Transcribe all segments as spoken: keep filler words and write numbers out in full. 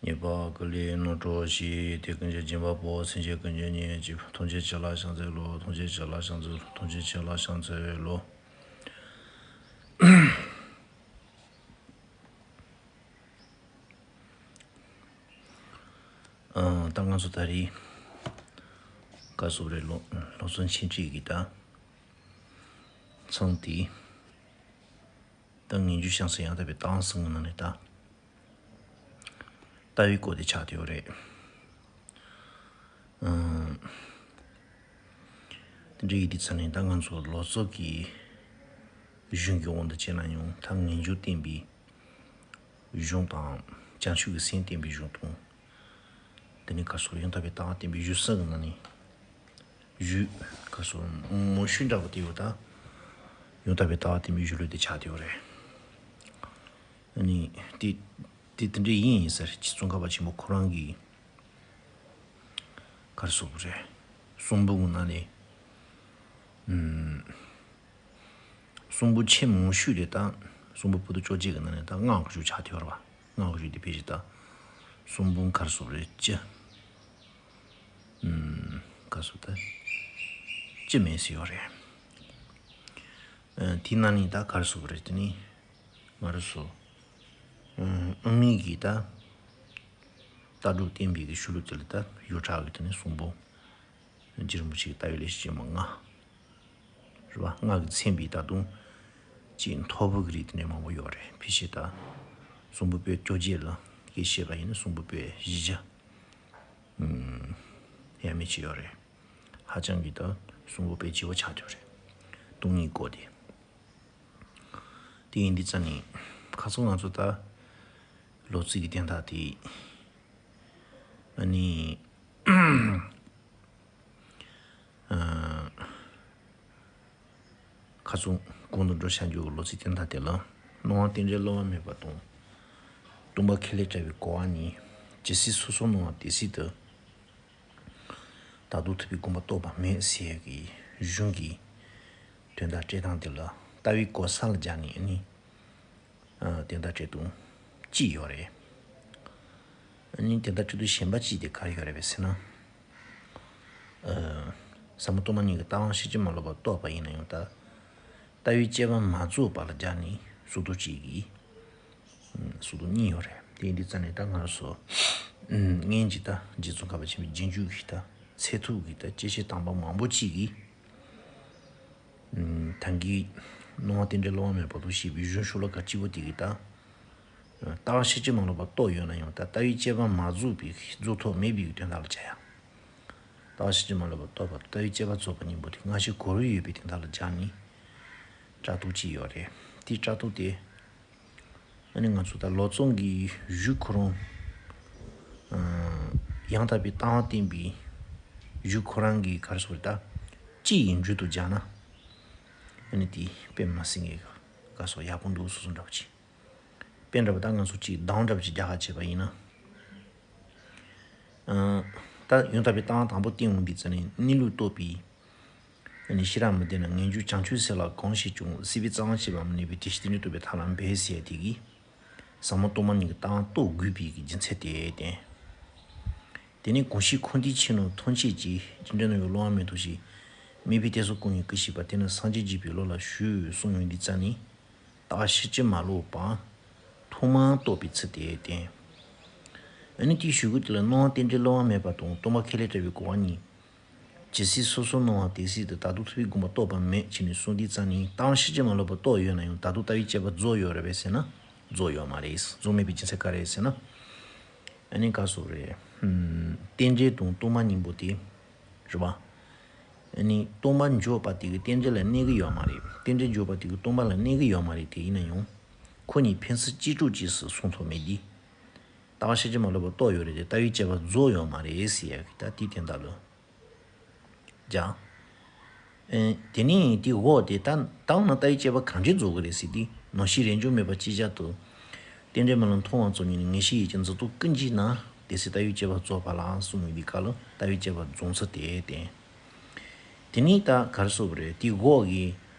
ཉེས་པ་ཀུན་ལས་རྣམ་གྲོལ་ཞིང་། དེ་ཀུན་གྱི་སྦྱིན་པ་པོ། སེམས་ཅན་ཀུན་གྱི་གཉེན་གཅིག་ཐམས་ཅད་ཁྱེད་ལ་ཕྱག་འཚལ་ལོ། ཐམས་ཅད་ཁྱེད་ལ་ཕྱག་འཚལ་ལོ། ཐམས་ཅད་ཁྱེད་ལ་ཕྱག་འཚལ་ལོ། ཨ། ད་ང་ཚོ་ད་རེས་ག་སོག་རེ་ལོ་ལོ་ཚོད་ཆེན་ཁྲིད་ཀྱི་ད་ཚང་དེ། ད་ངེས་འབྱུང་བྱང་སེམས་ཡང་དག་པའི་ལྟ་བ་གསུམ་གྱི་ནང་ནས་ད་ལྟ་བའི་སྐོར་དེ་ཆགས་བསྡད་ཡོད་རེད། ཨང་། དེ་འདྲ་ཡིན་དུས་ཙང་ནས་ད་ང་ཚོ་ལོ་ཙཱ་གི་གཞུང་གི་དབང་དུ་བྱས་ན་ཡང་ད་ངེས་འབྱུང་བསྟན་པའི་གཞུང་དང་བྱང་ཆུབ་ཀྱི་སེམས་བསྟན་པའི་གཞུང་དང་། དེ་ནས་ག་སོག་ཡང་དག་པའི་ལྟ་བ་བསྟན་པའི་གཞུང་གསུམ་གྱི་ནང་ནས། གཞུང་ག་སོག་མང་ཤོས་འདྲ་པོ་དེ་ཡོད་ད། ཡང་དག་པའི་ལྟ་བ་བསྟན་པའི་གཞུང་ལུགས་དེ་ཆགས་བསྡད་ཡོད་རེད། ཨ་ནི་དེ་དེ་དེ་འདྲ་ཡིན་ཡིན་ཟེར་རྗེ་ཙོང་ཁ་པ་ཆེན་པོ་ཁོ་རང་གིས་ག་རེ་གསུངས་པ་རེད། གསུང་འབུམ་གྱི་ནང་ནས། ཨུམ། གསུང་འབུམ་ཆེས་མང་ཤོས་དེ་ད་གསུང་འབུམ་པོ་ཏི་བཅོ་བརྒྱད་ཀྱི་ནང་ནས་ད་སྔགས་ཀྱི་གཞུང་ཆགས་བསྡད་ཡོད་རེད་པ། སྔགས་ཀྱི་གཞུང་དེ་ཕལ་ཆེར་ད་གསུང་འབུམ་ག་རེ་གསུངས་པ་རེད། བཅུ། ཨུམ། ག་རེ་གསུངས་ད། བཅུ་མེད་ཟེར་ཡོད་རེད། ཨ། དེའི་ནང་ནས་ད་ག་རེ་གསུངས་པ་རེད། དེ་ནི་ང་རང་ཚོ་ཨུམ། དབུ་མའི་གི་ད་ལྟ་གྲུབ་བསྟན་པའི་གི་གཞུང་ལུགས་དེ་ལ་ད་ཡོངས་གྲགས་ཀྱི་དེ་ནི་གསུང་འབུམ། རྗེ་རིན་པོ་ཆེའི་ལྟ་བའི་ལེགས་བཤད་ཅན་མ་ལྔ། རེད་པ། སྔགས་ཀྱི་མཚན་པའི་ད་དུང་ཅིག་མཐོ་པོ་གི་རིགས་དེ་འདྲ་མང་པོ་ཡོད་རེད། ཕལ་ཆེར་ད་གསུང་འབུམ་པོད་བཅོ་བརྒྱད་ལ་སྐད་བཤད་པ་ཡིན་ན་གསུང་འབུམ་པོད་བཞི་བརྒྱ། ཨུམ། ཡས་མས་ཅིག་ཡོད་རེད། ཧ་ཅང་གི་ད་གསུང་འབུམ་པོད་ལྗིད་པོ་ཆགས་ཡོད་རེད། སྟོང་ཉིད་སྐོར་དེ། དེ་ཡིན་དུས་ཙང་ནས་ཁ་སང་ང་ཚོ་ད་ལོ་ཙཱ་གི་དོན་དག་དེ། ཨ་ནི། ཨ། ཁ་སང་གོང་དུ་འགྲོ་བྱ་རྒྱུའི་ལོ་ཙཱའི་དོན་དག་དེ་ལ། སྣང་བ་རྟེན་འབྲེལ་སླུ་བ་མེད་པ་དང་། སྟོང་པ་ཁས་ལེན་བྲལ་བའི་གོ་བ་གཉིས། ཇི་སྲིད་སོ་སོར་སྣང་བ་དེ་སྲིད་དུ། ད་དུང་ཐུབ་པའི་དགོངས་པ་རྟོགས་པ་མེད་ཟེར་གྱི་གཞུང་གི་དོན་དག་འགྲེལ་སྟངས་དེ་ལ་ལྟ་བའི་གོ་ས་ལ་སྦྱར་ནས་ནི། ཨ། དོན་དག་འགྲེལ་སྟངས་གཅིག་ཡོད་རེད། ཨ་ནི་དོན་དག་འགྲེལ་སྟངས་གཞན་པ་གཅིག་དེ་ག་རེ་ཡོད་རེད་པས་ཟེར་ན། ཨ། ཟབ་མོ་སྟོང་པ་ཉིད་ཀྱི་ལྟ་བ་ཕྱིན་ཅི་མ་ལོག་པར་རྟོགས་པ་ཡིན་ན་ཡང་ད། ལྟ་བའི་དཔྱད་པ་མ་རྫོགས་པ་ལ་སྦྱར་ནས་གསུང་སྟངས་གཅིག་གིས། ཨ། གསུང་སྟངས་གཉིས་ཡོད་རེད། དེ་ཡིན་དུས་ཙང་ནས་ད་ང་རང་ཚོ། ཨ། སྔོན་གྱི་ད་རྗེ་ཙོང་ཁ་པ་ཆེན་པོའི་རྗེས་འཇུག་གི་ད་ཚད་ཐུབ་ཀྱི་ད་དཔྱད་བཤད་དམ་པ་མང་པོ་གཅིག་གིས། ཨ། ད་གིན་སྣང་བ་རྟེན་འབྲེལ་སླུ་བ་མེད་པ་དང་ཞེས་པའི་གཞུང་ཤོ་ལོ་ཀ་གཅིག་པོ་དེ་གིས་ད། ལྟ་བ་ཕྱིན་ཅི་མ་ལོག་པར་རྟོགས་ཡོད་ན་ཡང་ད་ལྟ་བའི་དཔྱད་པ་མ་རྫོགས་པའི་རྫོགས་ཐོག་མེད་པའི་དོན་དག་ལ་སྦྱར་ཡ། ལྟ་བ་ཕྱིན་ཅི་མ་ལོག་པར་རྟོགས་པ་དང་ལྟ་བའི་དཔྱད་པ་རྫོགས་པ་གཉིས་པོ་དེ་སྔ་ཕྱི་གོ་རིམ་ཡོད་པའི་དོན་དག་ལ་སྦྱར་ནས་སྒྲ་རྟོག་གཅིག་ཡོད་རེད། དེའི་སྒྲ་རྟོག་དེ། ཨ་ནི་ང་ཚོ་ད་ལོ་ཙཱ་གི་གཞུང་ཁོ་རང་། ཨ། ཡང་དག་པའི་ལྟ་བ་བསྟན་པའི་གཞུང་ཁོ་རང་གི་ག་རེ་ཟེར་ད། སྤྱི་ཡི་མཇུག་ཏུ་སྦྱར་ན། ཨ་ནི་དེ་དཔེ་མ་སྲིད་ངེས་ག་སོགས་ཡག་པོ་འདུག་སོ་སོ་འདྲ་པོ་ཅིག་དཔེ་འདྲ་པོ་ད་ང་ཚོ་གཅིག་གདངས་འདྲ་པོ་ཅིག་རྒྱག་ག་བྱས་པ་ཡིན་ན། ཨ། ད་ཡང་དག་པའི་ལྟ་བ་དང་པོ་བསྟན་འོང་དུས་ཙ་ནས་གནས་ལུགས་རྟོགས་པའི། ཨ་ནི་ཤེས་རབ་མི་ལྡན་ན། ངེས་འབྱུང་བྱང་ཆུབ་སེམས་ལ་གང་ཞིག་ཀྱང་། སྲིད་པའི་རྩ་བ་ཆད་པ་མི་ནུས་པའི་དེ་ཕྱིར་རྟེན་འབྲེལ་རྟོགས་པའི་ཐབས་ལ་འབད་ཟེར་ཡ་དེ་གིས། ཟབ་མོ་སྟོང་པ་ཉིད་ཀྱི་ལྟ་བ་རྟོགས་དགོས་པའི་རྒྱུ་མཚན་དེ་བསྟན། དེ་ནས་གང་ཞིག་འཁོར་འདས་ཕྱི་ནང་ཐམས་ཅད་ཀྱི། རྟེན་འབྲེལ་རྣམ་གཡོ་སླུ་བ་མེད་ཐོག་ཞེས། དམིགས་པའི་གཏད་སོ་ཀུན་ཉིད་ཀུན་ཤེས་པ། དེ་ནི་སངས་རྒྱས་འཇིག་པའི་བློ་ལ་ཞུགས། གསུངས་ཡོང་དུས་ཙ་ནས། ལྟ་བ་ཕྱིན་ཅི་མ་ལོག་པ་ཐོག་མར་རྟོགས་པའི་ཚུལ་དེ་བསྟན། ཨ་ནི་དེའི་གཞུག་གུ་དེ་ལ་སྣང་བ་རྟེན་འབྲེལ་སླུ་བ་མེད་པ་དང་སྟོང་པ་ཁས་ལེན་བྲལ་བའི་གོ་བ་གཉིས། ཇི་སྲིད་སོ་སོར་སྣང་བ་དེ་སྲིད་དུ། ད་དུང་ཐུབ་པའི་དགོངས་པ་རྟོགས་པ་མེད་ཅེས་ནས་གསུངས་དུས་ཙ་ནས། ལྟ་བ་ཕྱིན་ཅི་མ་ལོག་པར་རྟོགས་ཡོད་ན་ཡང་ད་དུང་ལྟ་བའི་དཔྱད་པ་རྫོགས་ཡོད་རེད་པས་ཟེར་ན། རྫོགས་ཡོད་མ་རེད། རྫོགས་མེད་པའི་རྒྱུ་མཚན་ག་རེ་རེད་ཟེར་ན། ཨ་ནི་ག་སོག་རེད། ཧུམ། རྟེན་འབྲེལ་དང་སྟོང་པ་ཉིད་པོ་དེ། རེད་པ། ཨ་ནི་སྟོང་པ་འཇོག་པ་དེ་གིས་རྟེན་འབྲེལ་ལ་གནས་ཀྱི་ཡོད་མ་རེད། རྟེན་འབྲེལ་འཇོག་པ་དེ་གིས་སྟོང་པ་ལ་གནས་ཀྱི་ཡོད་མ་རེད། དེ་ཡིན་ན་ཡང་། ཁོ་གཉིས་ཕན་ཚུན་གཅིག་གྲོགས་གཅིག་སུ་སོང་ཐུབ་མེད་དེ། ལྟ་བ་ཕྱིན་ཅི་མ་ལོག་པར་རྟོགས་ཡོད་རེད་དེ། ལྟ་བའི་དཔྱད་པ་རྫོགས་ཡོད་མ་རེད་ཟེར་ཡ་གི་ད་དེའི་དོན་དག་ལ་སྦྱར། ཨེ། དེ་ནས་དེའི་འོག་དེ་ད་ད་འོ་ན་ལྟ་བའི་དཔྱད་པ་གང་འདྲས་རྫོགས་ཀྱི་རེད་ཟེར་དུས། ནམ་ཞིག་རེས་འཇོག་མེད་པར་ཅིག་ཅར་དུ། རྟེན་འབྲེལ་མ་ལུས་མཐོང་བ་ཙམ་ཉིད་ནས། ངེས་ཤེས་ཡིད་ཀྱི་འཛིན་རྟོག་ཀུན་གྱིས་ན། དེ་སྲིད་ལྟ་བའི་དཔྱད་པ་རྫོགས་པ་ལགས། གསུངས་ཡོང་དུས་སྐབས་ལ་ལྟ་བའི་དཔྱད་པ་རྫོགས་ཚུལ་དེ་བསྟན། དེ་ནས་ད་ག་རེ་གསུངས་པ་རེད། དེའི་འོག་གི།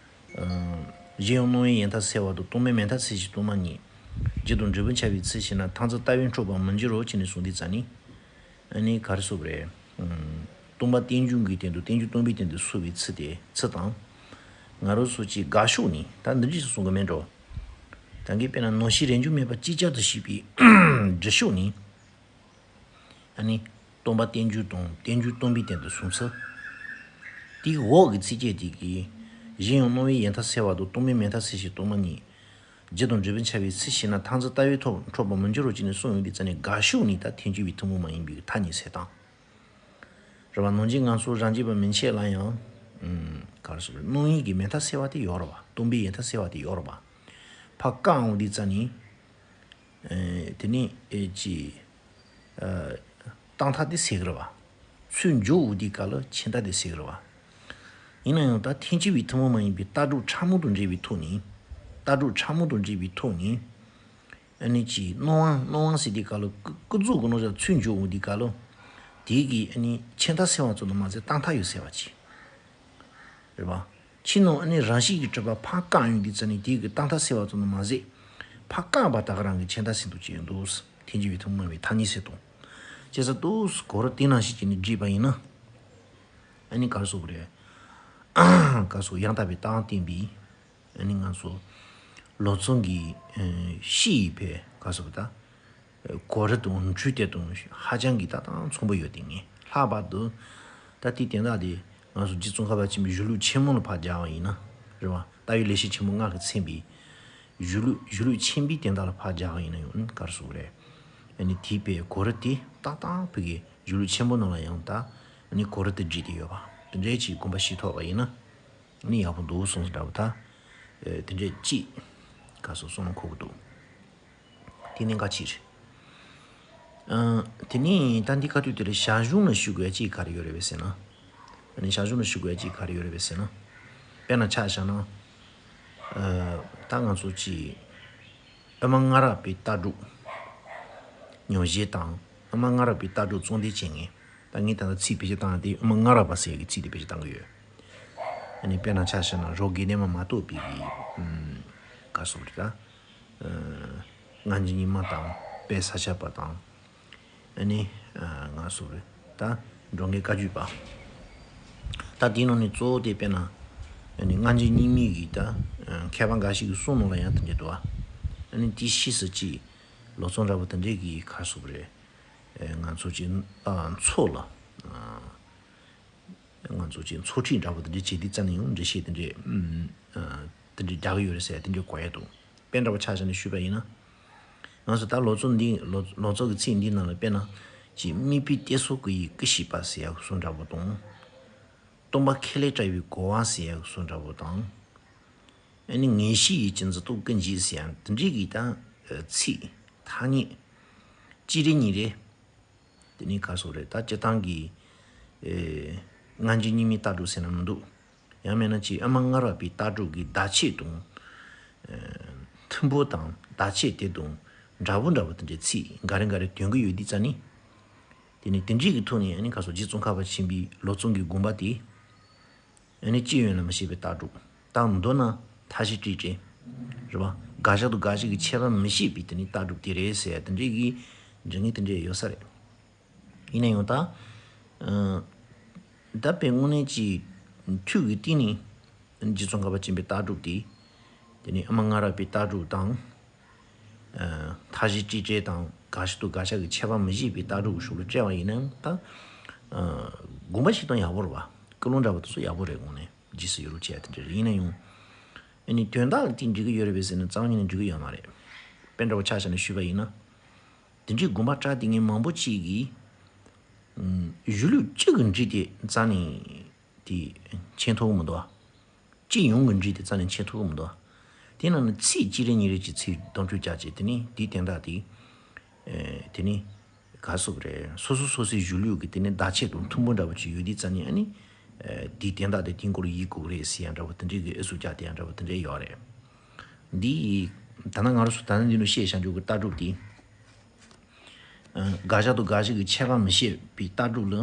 ཨ། གཞན་ཡང་སྣང་བའི་ཡལ་འཐབ་སེལ་བ་དང་། སྟོང་པའི་མེད་མཐའ་སེལ་ཞིང་སྟོང་པ་ཉིད། རྒྱུ་དང་འབྲས་བུ་འཆར་བའི་ཚུལ་ཤེས་ན། མཐར་འཛིན་ལྟ་བས་འཕྲོག་པར་མི་འགྱུར་རོ་ཅེས་ནས་གསུངས་དུས་ཙ་ནི། ཨ་ནི་ག་རེ་ཟེར་དགོས་རེད། ཨ། སྟོང་པ་རྟེན་འབྱུང་གི་སྟེང་དུ་རྟེན་འབྱུང་སྟོང་པའི་སྟེང་དུ་སོང་བའི་ཚུལ་དེ་ཚུལ་དང་། ང་རང་ཚོ་གི་དགག་ཕྱོགས་ནི་ད་འདི་འདྲ་ཞིག་གསུང་གི་མེད་འགྲོ། ད་གིན་དཔེར་ན་རྣམ་ཤེས་རེས་འཇོག་མེད་པར་ཅིག་ཅར་དུ་ཤེས་པའི་སྒྲུབ་ཕྱོགས་ནི། ཨ་ནི་སྟོང་པ་རྟེན་འབྱུང་དང་རྟེན་འབྱུང་སྟོང་པའི་སྟེང་དུ་སོང་ཚུལ། དེའི་འོག་གི་ཚིགས་བཅད་དེ་གིས། གཞན་ཡང་སྣང་བའི་ཡུལ་མཐའ་སེལ་བ་དང་སྟོང་པའི་མེད་མཐའ་སེལ་ཕྱིར་སྟོང་པ་ཉིད། རྒྱུ་དང་འབྲས་བུ་འཆར་བའི་ཚུལ་ཤེས་ན། མཐར་འཛིན་ལྟ་བས་འཕྲོག་འཕྲོག་པར་མི་འགྱུར་རོ་ཅེས་ནས་གསུངས་ཡོང་དུས་ཙ་ནི་དགག་ཕྱོགས་ནི་ད་ཐལ་འགྱུར་བའི་ཐུན་མོང་མ་ཡིན་པའི་ཐ་སྙད་ཟེར་སྟངས། རེད་བ། ནང་བཞིན་ང་ཚོ་རང་རྒྱུད་པ་མན་ཆད་ལ་ཡང་། ཨུམ། ག་རེ་ཟེར། སྣང་ཡུལ་གྱི་མེད་མཐའ་སེལ་བ་དེ་ཡོད་རེད་བ། སྟོང་པའི་ཡུལ་མཐའ་སེལ་བ་དེ་ཡོད་རེད་བ། ཕར་བཀག་འོང་དུས་ཙ་ནི། ཨེ། དེ་ནི་ཨེ་ཅི། ཨ། རྟག་མཐའ་དེ་སེལ་གི་རེད་བ། ཚུར་འཇོག་འོང་དུས་སྐབས་ལ་ཆད་མཐའ་དེ་སེལ་གི་རེད་བ། ཡིན་ན་ཡང་ད་ཐལ་འགྱུར་བའི་ཐུན་མོང་མ་ཡིན་པའི་ལྟ་གྲུབ་ཕྲ་མོ་དང་འབྲེལ་བའི་ཐོག་ནས། ལྟ་གྲུབ་ཕྲ་མོ་དང་འབྲེལ་བའི་ཐོག་ནས། ཨ་ནི་ཅི། སྣང་བ་སྣང་བ་ཟེར་དུས་སྐབས་ལ་ཀུན་ཀུན་རྫོབ་ཀྱི་རྣམ་གཞག་ཚུར་འཇོག་འོང་དུས་སྐབས་ལ། དེ་གིས་ཨ་ནི་ཆད་མཐའ་སེལ་བ་ཙམ་དུ་མ་ཟད་རྟག་མཐའ་ཡང་སེལ་བ་བྱེད། རེད་བ། ཕྱི་ནང་ཨ་ནི་རང་བཞིན་གྱིས་གྲུབ་པ་ཕར་བཀག་ཡོང་དུས་ཙ་ནི་དེ་གི་རྟག་མཐའ་སེལ་བ་ཙམ་དུ་མ་ཟད། ཕར་བཀག་པ་ད་ག་རང་གི་ཆད་མཐའ་སེལ་འདུག་ཅེས་འདུག་ཐལ་འགྱུར་བའི་ཐུན་མོང་མ་ཡིན་པའི་ཐ་སྙད་ཟེར་དང་། ཅེས་ཟེར་དུས་གོ་རིམ་དེ་ནང་བཞིན་བྱས་ནས་བསྒྲིགས་པ་ཡིན་ན། ཨ་ནི་ག་རེ་ཟེར་དགོས་རེད། ག་རེ་ཟེར། ཡང་དག་པའི་རྟགས་བསྟན་པའི། ཨ་ནི་ང་ཚོ་ལོ་ཙཱ་གི་ཨ་སྤྱི་ཡི་བའི་ག་རེ་ཟེར་དགོས་ད། གོ་རིམ་དང་འཕྲོས་དེ་དང་ཧ་ཅང་གི་ད་དང་མཚུངས་པོ་ཡོད་དེ། ངས་ལྷག་པར་དུ་ད་དེའི་དོན་དག་དེ་ང་ཚོ་རྗེ་ཙོང་ཁ་པ་ཆེན་པོའི་གཞུང་ལུགས་ཆེན་མོ་ལ་ཕར་སྦྱར་བ་ཡིན་ན། རེད་བ། ལྟ་བའི་ལེགས་བཤད་ཆེན་མོ་སྔགས་ཀྱི་མཚན་པའི་གཞུང་ལུགས། གཞུང་ལུགས་ཆེན་པོའི་དོན་དག་ལ་ཕར་སྦྱར་བ་ཡིན་ན་ཡང་ག་རེ་ཟེར་དགོས་རེད། ཨ་ནི་དེའི་བའི་གོ་རིམ་དེ་ཏག་ཏག་བོད་ཀྱི་གཞུང་ལུགས་ཆེན་པོ་ནང་ལ་ཡང་ད་ཨ་ནི་གོ་རིམ་དེ་བསྒྲིགས་ཏེ་ཡོད་པ། དེ་འདྲའི་ཅིག་དགོངས་པ་བཞེས་ཐུབ་པ་ཡིན་ན། ནི་ཡག་པོ་འདུག་གསུངས་འདྲ་པོ་ད། ཨེ། དེ་འདྲས་ཅིག་ག་རེ་ཟེར། གསུང་ན་གོ་གི་འདུག་དེ་ནི་ག་ཅིག་རེད། ཨ། དེ་ནི་ད་འདི་ག་དུས་དེ་རེད། ཞར་བྱུང་ལ་ཞུ་དགོས་ཡ་ཅིག་ག་རེ་ཡོད་རེད་པས་ཟེར་ན། ཨ་ནི་ཞར་བྱུང་ལ་ཞུ་དགོས་ཡ་ཅིག་ག་རེ་ཡོད་རེད་པས་ཟེར་ན། དཔེར་ན་ཆ་བཞག་ན། ཨ། ད་ང་ཚོ་ཅིག་དབུ་མ་སྔ་རབས་པའི་ལྟ་གྲུབ་ཉམས་བཞེས་དང་། དབུ་མ་སྔ་རབས་པའི་ལྟ་གྲུབ་གཙོ་འདོན་བྱེད་མཁན། ད་ངས་ད་ལྟ་ཚིག་བེད་སྤྱོད་བཏང་ཡ་དེ་དབུ་མ་སྔ་རབས་པ་ཟེར་ཡ་གི་ཚིག་དེ་བེད་སྤྱོད་བཏང་གི་ཡོད། ཨ་ནི་དཔེར་ན་ཆ་བཞག་ན་རང་དགེ་ལྡན་པ་མ་གཏོགས་པའི་གི། ཨམ། ག་རེ་ཟེར་དགོས་རེད་ད། ཨ། སྔ་འགྱུར་རྙིང་མ་དང་། དཔལ་ས་སྐྱ་པ་དང་། ཨ་ནི། ཨ། ག་རེ་ཟེར་དགོས་རེད་ད། འགྲོ་མགོན་བཀའ་བརྒྱུད་པ། ད་དེའི་ནང་ནས་གཙོ་བོ་དེ་དཔེར་ན། ཨ་ནི་སྔ་འགྱུར་རྙིང་མའི་གི་ད། ཨ། མཁས་པ་འགའ་ཞིག་གི་གསུང་ནང་ལ་ཡང་དེ་འདྲས་འདུག་པ། ཨ་ནི་དེའི་ཕྱིས་སུ་ཅིག་ལོ་ཙཱ་འདྲ་པོ་དེ་འདྲས་ཀྱིས་ག་རེ་ཟེར་དགོས་རེད། ཨ། ང་ཚོ་ཅིག་ཨ། མཚོ་ལ། ཨ། ང་ཚོ་ཅིག་མཚོ་ཁྲིད་འདྲ་པོ་དེ་འདྲས་བྱེད་དུས་ཙམ་ནས་ཡང་འགྲེལ་བཤད་དེ་འདྲས། ཨམ། ཨ། དེ་འདྲས་རྒྱག་གི་ཡོད་རེད་ཟེར་དེ་འདྲས་གོ་ཡ་འདུག་དཔེ་འདྲ་པོ་ཆ་བཞག་ནས་ཞུས་པ་ཡིན་ན། ང་ཚོ་ད་ལོ་ཙཱ་འདི། ལོ། ལོ་ཙཱ་གི་ཚིག་འདི་ནང་ལ་དཔེར་ན། ཅིག་དམིགས་པའི་གཏད་སོ་སྐུ་ཡི་སྐུ་ཞེས་པ་ཟེར་ཡག་གི་གསུང་འདྲ་པོ་དང་། སྟོང་པ་ཁས་ལེན་བྲལ་བའི་གོ་བ་ཟེར་ཡག་གི་གསུང་འདྲ་པོ་དང་། ཨ་ནི་ངེས་ཤེས་ཡིད་ཀྱི་འཛིན་སྟངས་ཀུན་གྱིས་ཟེར་ཡག་དེ་འདྲའི་གི་ད་ཚིག་ཐ་སྙད་གཅིག་རེ་གཉིས་རེ། དེ་ནི་ག་རེ་ཟེར་དགོས་རེད། ད་སྤྱིར་བཏང་གི། ཨེ། སྔ་འགྱུར་རྙིང་མའི་ལྟ་གྲུབ་ཟེར་ན་མི་འདུག་ཡང་མིན་ན་ཅིག་དབུ་མ་སྔ་རབས་པའི་ལྟ་གྲུབ་ཀྱི་བརྡ་ཆད་དང་། ཨེ། ཐིམ་ཕུག་དང་བརྡ་ཆད་དེ་དང་འདྲ་པོ་འདྲ་པོ་དེ་འདྲའི་ཚིག་འགའ་རེ་འགའ་རེ་འདོན་གྱི་ཡོད་དུས་ཙམ་ནས། དེ་ནི་དེ་འདྲའི་གི་ཐོག་ནས་ཨ་ནི་ག་རེ་ཟེར། རྗེ་ཙོང་ཁ་པ་ཆེན་པོའི་ལོ་ཙཱ་གི་དགོངས་པ་དེ། ཨ་ནི་ཅི་ཡོད་ན་མི་ཤེས་པའི་ལྟ་གྲུབ། ད་མདོར་ན་མཐའ་བཞི་སྤྲོས་བྲལ། རེད་བ། དགག་བཞག་དང་དགག་བྱ་གི་ཁྱད་པར་མི་ཤེས་པའི་དེ་ནི་ལྟ་གྲུབ་དེ་རེད་ཟེར་དེ་འདྲའི་གི་འདྲི་ངེས་དེ་འདྲའི་ཡོད་ས་རེད། ཡིན་ན་ཡང་ད། ཨ། ད་དཔེ་དངོས་གནས་ཀྱི་ཐུགས་ཀྱི་གཏིང་ནས་རྗེ་ཙོང་ཁ་པ་ཆེན་པོའི་ལྟ་གྲུབ་དེ། དེ་ནི་དབུ་མ་སྔ་རབས་པའི་ལྟ་གྲུབ་དང་། ཨ། མཐའ་བཞི་སྤྲོས་བྲལ་དང་དགག་བཞག་དང་དགག་བྱ་གི་ཁྱད་པར་མི་ཤེས་པའི་ལྟ་གྲུབ་ཀྱི་ཕྱོགས་ལ་བཀྲལ་བ་ཡིན་ན་ད། ཨ། དགོངས་པ་བཞེས་སྟངས་ཡག་པོ་རེད་བ། ཀུན་སློང་འདྲ་པོ་དེ་ཚོ་ཡག་པོ་རེད། དངོས་གནས་རྗེས་སུ་ཡོད་རུང་བྱས་དེ་འདྲ་རེད། ཡིན་ན་ཡང་། ཨ་ནི་དོན་དག་ལ་དེ་འགྲིག་གི་ཡོད་རེད་པས་ཟེར་ན་རྩ་བ་ཉིད་ནས་འགྲིག་གི་ཡོད་མ་རེད། དཔེ་འདྲ་པོ་ཆ་བཞག་ནས་ཞུས་པ་ཡིན་ན། དེ་འདྲའི་དགོངས་པ་བཀྲལ་བསྡད་མཁན་མང་པོ་ཅིག་གིས། ཨ། གཞུང་ལུགས་གཅིག་གི་འགྲིག་དེ་རྩ་ནས་དེ་མཁྱེན་ཐུབ་ཀྱི་མི་འདུག་བ། སྤྱི་ཡོངས་ཀྱི་འགྲིག་དེ་རྩ་ནས་མཁྱེན་ཐུབ་ཀྱི་མི་འདུག་བ། དེ་ནང་ནས་ཚིག་གཅིག་རེ་གཉིས་རེ་གཅིག་ཚིག་དོན་འཁྱོལ་རྒྱག་བྱས། དེ་ནི་དེའི་དོན་དག་དེ། ཨེ། དེ་ནི་ག་རེ་ཟེར་དགོས་རེད། སོ་སོ་སོ་སོའི་གཞུང་ལུགས་ཀྱི་དེ་ནི་བརྡ་ཆད་དང་ཐུན་མོང་འདྲ་པོ་ཅིག་ཡོད་དུས་ཙམ་ནས། ཨ་ནི། ཨེ། དེའི་དོན་དག་དེ་དེའི་སྐོར་ལ་ཡིག་དགོས་ཀྱི་རེད་ཟེར་ཡ་འདྲ་པོ་དེ་འདྲའི་གི་ཨུ་ཚུགས་རྒྱག་དེ་ཡ་འདྲ་པོ་དེ་འདྲའི་ཡོད་རེད། འདི་ད་ནི་ང་རང་ཚོ་ད་ནི་འདི་ནས་བཤད་བཞག་རྒྱུ་གི་ལྟ་གྲུབ་དེ། ཨ། དགག་བཞག་དང་དགག་བྱ་གི་ཁྱད་པར་མི་ཤེས་པའི་ལྟ་གྲུབ་ལ།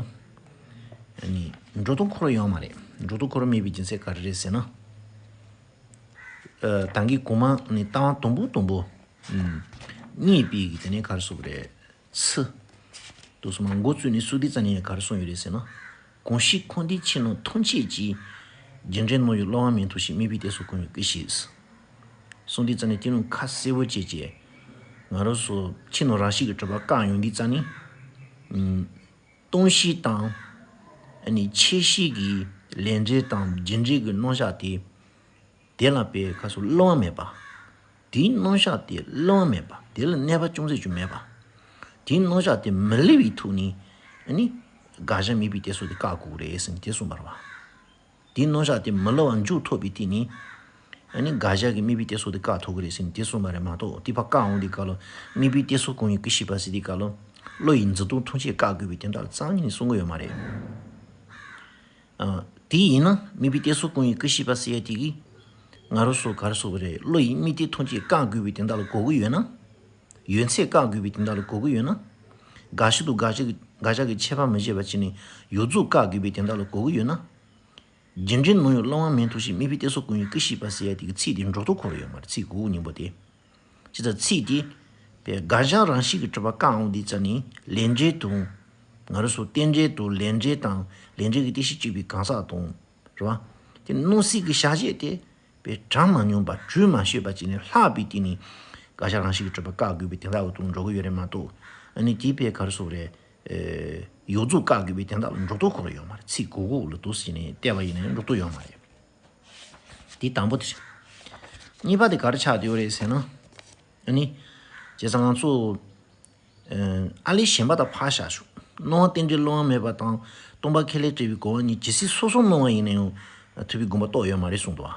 ཨ་ནི་འགྲོ་སྟངས་ཁོ་རང་ཡོད་མ་རེད། འགྲོ་སྟངས་ཁོ་རང་མེད་པའི་རྒྱུ་མཚན་ག་རེ་རེད་ཟེར་ན། ཨ། ད་གིན་གོང་མ་ནི་ལྟ་བ་དང་པོ་དང་པོ། ཨུམ། རྙེད་པའི་གི་དེ་ནས་ག་རེ་ཟེར་དགོས་རེད། ཚུལ། དུ་སོང་མ་འགོ་བཙུགས་ནས་སུ་དེ་ཙ་ནས་ག་རེ་གསུངས་ཡོད་རེད་ཟེར་ན། གང་ཞིག་འཁོར་འདས་ཕྱི་ནང་ཐམས་ཅད་ཀྱི། རྒྱུ་འབྲས་སྣང་ཡུལ་བློ་དབང་མེད་མཐོང་ཞིང་། དམིགས་པའི་གཏད་སོ་གང་ཡིན་ཀུན་ཤེས། གསུངས་དུས་ཙ་ནས་དེ་རྣམས་ཁ་གསལ་པོ་བྱས་བྱས། ང་རང་ཚོ་ཕྱི་ནང་རང་བཞིན་གྱིས་གྲུབ་པ་བཀག་ཡོང་དུས་ཙ་ནས། ཨུམ། སྟོང་གཞི་དང་། ཨ་ནི་ཆེ་གཞི་གི་ལས་འབྲས་དང་རྒྱུ་འབྲས་ཀྱི་རྣམ་གཞག་དེ། དེ་ལ་པའི་ཁ་སོ་བློ་དབང་མེད་པ། དེའི་རྣམ་གཞག་དེ་བློ་དབང་མེད་པ། དེ་ལ་གནས་པ་ཅུང་ཟད་ཀྱང་མེད་པ། དེའི་རྣམ་གཞག་དེ་མི་སླུ་བའི་ཐོག་ནས། ཨ་ནི། དགག་བྱ་དམིགས་པའི་གཏད་སོ་དེ་བཀག་དགོས་རེད་ཟེར་ནས་དེ་གསུངས་པ་རེད་བ། དེའི་རྣམ་གཞག་དེ་མི་སླུ་བར་འཇོག་ཐུབ་པའི་སྟེང་ནས། ཨ་ནི་དགག་བྱ་གི་དམིགས་པའི་གཏད་སོ་དེ་བཀག་ཐུབ་ཀྱི་རེད་ཟེར་ནས་དེ་གསུངས་པ་རེད་མ་གཏོགས། དེ་ཕར་བཀག་འོང་དུས་སྐབས་ལ། དམིགས་པའི་གཏད་སོ་གང་ཡིན་ཀུན་ཤེས་པ་ཟེར་དུས་སྐབས་ལ། བློ་ཡི་འཛིན་སྟངས་ཐམས་ཅད་བཀག་དགོས་པའི་དོན་དག་ལ་རྩ་བ་ཉིད་ནས་གསུང་གི་ཡོད་མ་རེད། ཨ། དེ་ཡིན་ན་དམིགས་པའི་གཏད་སོ་གང་ཡིན་ཀུན་ཤེས་པ་ཟེར་ཡ་དེ་གིས། ང་རང་ཚོ་ག་རེ་ཟེར་དགོས་རེད། བློ་ཡི་དམིགས་གཏད་ཐམས་ཅད་བཀག་དགོས་པའི་དོན་དག་ལ་གོ་གི་ཡོད་ན། ཡོད་ཚད་བཀག་དགོས་པའི་དོན་དག་ལ་གོ་གི་ཡོད་ན། དགག་བྱ་དང་དགག་བྱ་གི་དགག་བྱ་གི་ཁྱད་པར་མི་ཕྱེད་པ་བྱས་ནས་ཡོངས་རྫོགས་བཀག་དགོས་པའི་དོན་དག་ལ་གོ་གི་ཡོད་ན། རྒྱུ་འབྲས་སྣང་ཡུལ་བློ་དབང་མེད་མཐོང་ཞིང་། དམིགས་པའི་གཏད་སོ་གང་ཡིན་ཀུན་ཤེས་པ་ཟེར་ཡ་དེ་གི་ཚིག་དེ་འགྲོ་ལྡོག་འཁོར་ཡོད་མ་རེད། ཚིག་གོ་གོ་སྙིང་པོ་དེ། ཇི་ལྟར་ཚིག་དེ། པའི་དགག་བྱ་རང་བཞིན་གྱིས་གྲུབ་པ་བཀག་འོང་དུས་ཙ་ནས་ལས་འབྲས་དང་། ང་རང་ཚོ་རྟེན་འབྲེལ་དང་ལས་འབྲས་དང་། ལས་འབྲས་ཀྱི་རྟེན་གཞི་གཅིག་པའི་གང་ཟག་དང་། རེད་བ། དེ་སྣང་སྲིད་ཀྱི་བྱ་བྱེད་དེ། པའི་གྲངས་མ་མྱོང་པ་གྲོལ་མ་ཤེས་པ་བྱས་ནས་ལྷག་པའི་སྟེང་ནས། དགག་བྱ་རང་བཞིན་གྱིས་གྲུབ་པ་བཀག་དགོས་པའི་དོན་དག་གི་ཐོག་འགྲོ་གི་ཡོད་རེད་མ་གཏོགས། ཨ་ནི་དེའི་ཕའི་ག་རེ་ཟེར་དགོས་རེད། ཨེ། ཡོངས་རྫོགས་བཀག་དགོས་པའི་དོན་དག་ལ་འགྲོ་ལྡོག་འཁོར་ཡོད་མ་རེད། ཚིག་གོ་གོ་ལ་འདུག་ཟེར་ནས་བལྟས་པ་ཡིན་ན་ཡང་འགྲོ་ལྡོག་ཡོད་མ་རེད། དེ་དང་པོ་དེ་རེད། གཉིས་པ་དེ་ག་རེ་ཆགས་བསྡད་ཡོད་རེད་ཟེར་ན། ཨ་ནི། བྱས་ཙང་ང་ཚོ། ཨ་ལས་གཞན་པ་དག་ཕར་བཞག་ཞུ། སྣང་བ་རྟེན་འབྲེལ་བློ་དབང་མེད་པ་དང་། སྟོང་པ་ཁས་ལེན་བྲལ་བའི་གོ་བ་གཉིས་ཇི་སྲིད་སོ་སོར་སྣང་བ་ཡིན་ན་ཡང་། ཐུབ་པའི་དགོངས་པ་རྟོགས་ཡོད་མ་རེད་གསུངས་འདུག་བ།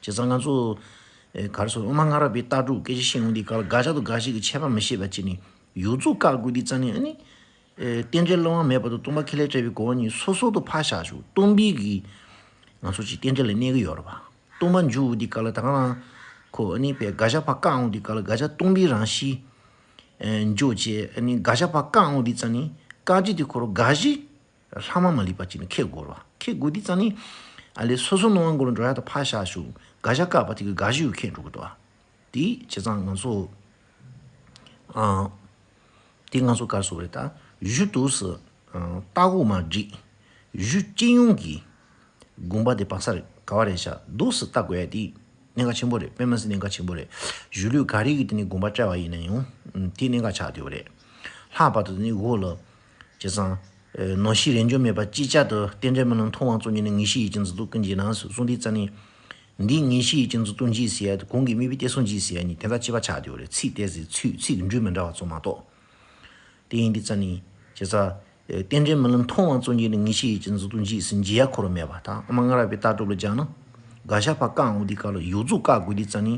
བྱས་ཙང་ང་ཚོ། ཨེ། ག་རེ་ཟེར། དབུ་མ་སྔ་རབས་པའི་ལྟ་གྲུབ་སྐད་ཆ་བཤད་ཡོང་དུས་སྐབས་ལ་དགག་བྱ་དང་དགག་བྱེད་ཀྱི་ཁྱད་པར་མི་ཤེས་པ་བྱས་ནས་ཡོངས་རྫོགས་བཀག་དགོས་དུས་ཙ་ནས། ཨ་ནི། ཨེ། རྟེན་འབྲེལ་བློ་དབང་མེད་པ་དང་སྟོང་པ་ཁས་ལེན་བྲལ་བའི་གོ་བ་གཉིས་སོ་སོ་དང་ཕར་བཞག་ཞུ། སྟོང་པའི་གི། ང་ཚོ་ཅིག་རྟེན་འབྲེལ་ལ་གནས་ཀྱི་ཡོད་རེད་བ། སྟོང་པ་འཇོག་འོང་དུས་སྐབས་ལ་ད་ག་རང་། ཁོ་ཨ་ནི་པའི་དགག་བྱ་ཕར་བཀག་འོང་དུས་སྐབས་ལ་དགག་བྱ་སྟོང་པའི་རང་བཞིན། ཨེ། འཇོག་བྱས། ཨ་ནི་དགག་བྱ་ཕར་བཀག་འོང་དུས་ཙ་ནས་བཀག་རྒྱུ་དེ་ཁོ་རང་དགག་གཞི། ལྷག་མ་མ་ལུས་པ་ཅིག་ནས་ཁེགས་དགོས་རེད་བ། ཁེགས་དགོས་དུས་ཙ་ནས། ཨ་ལས་སོ་སོ་སྣང་བ་སྒོ་ལ་འགྲོ་ཡ་དང་ཕར་བཞག་ཞུ། དགག་བྱ་བཀག་པ་དེ་གི་དགག་གཞི་ཡང་ཁེགས་འགྲོ་གི་འདུག་བ། དེ་བྱས་ཙང་ང་ཚོ། ཨ། དེ་ང་ཚོ་ག་རེ་ཟེར་དགོས་རེད་ད། གཞུ་འདུག་སེ། ཨ། ལྟ་གོ་མ་འགྲིག་གཞུ་ཅི་ཡོང་གི། དགོངས་པ་དེ་བག་ཚ་རེད། ག་བ་རེད་ཤག་འདུག་སེ་ལྟ་དགོས་ཡ་དེ། གནད་འགག་ཆེན་པོ་རེད། དཔེ་མི་སྲིད་གནད་འགག་ཆེན་པོ་རེད། གཞུང་ལུགས་ག་རེ་གི་དེ་ནས་དགོངས་པ་བཀྲལ་བ་ཡིན་ན་ཡང་། ཨུམ། དེ་གནད་འགག་ཆགས་བསྡད་ཡོད་རེད། ལྷག་པར་དུ་དེ་ནས་འོག་ལ། བྱས་ཙང་། ཨེ། རྣམ་ཤེས་རེས་འཇོག་མེད་པར་ཅིག་ཅར་དུ། རྟེན་འབྲེལ་རྨི་ལམ་མཐོང་བ་ཙམ་གྱིས་ནི། ངེས་ཤེས་ཡིད་ཀྱི་འཛིན་སྟངས་ཀུན་འབྱེད་ན། གསུངས་དུས་ཙ་ནས། འདིའི་ངེས་ཤེས་ཡིད་ཀྱི་འཛིན་སྟངས་འབྱེད་ཟེར་ཡ་དེ། གོང་གི་དམིགས་པའི་གཏད་སོ་འབྱེད་ཟེར་ཡ་གཉིས་དེ་དག་གཅིག་པ་ཆགས་བསྡད་ཡོད་རེད། ཚིག་གཏད་ཚིག་ཚིག་ཚིག་གི་འགྲོས་མི་འདྲ་བ་ཙམ་མ་གཏོགས། དེ་ཡིན་དུས་ཙ་ནས། བྱས་ཙང་། ཨེ། རྟེན་འབྲེལ་རྨི་ལམ་མཐོང་བ་ཙམ་གྱིས་ནི། ངེས་ཤེས་ཡིད་ཀྱི་འཛིན་སྟངས་འབྱེད་ཟེར་འབྱེད་ཡ་ཁོ་རང་མེད་པ་དང་། དབུ་མ་སྔ་རབས་པའི་ལྟ་གྲུབ་ལ་སྦྱར་ན། དགག་བྱ་ཕར་བཀག་འོང་དུས་སྐབས་ལ་ཡོངས་རྫོགས་བཀག་དགོས་དུས་ཙ་ནས།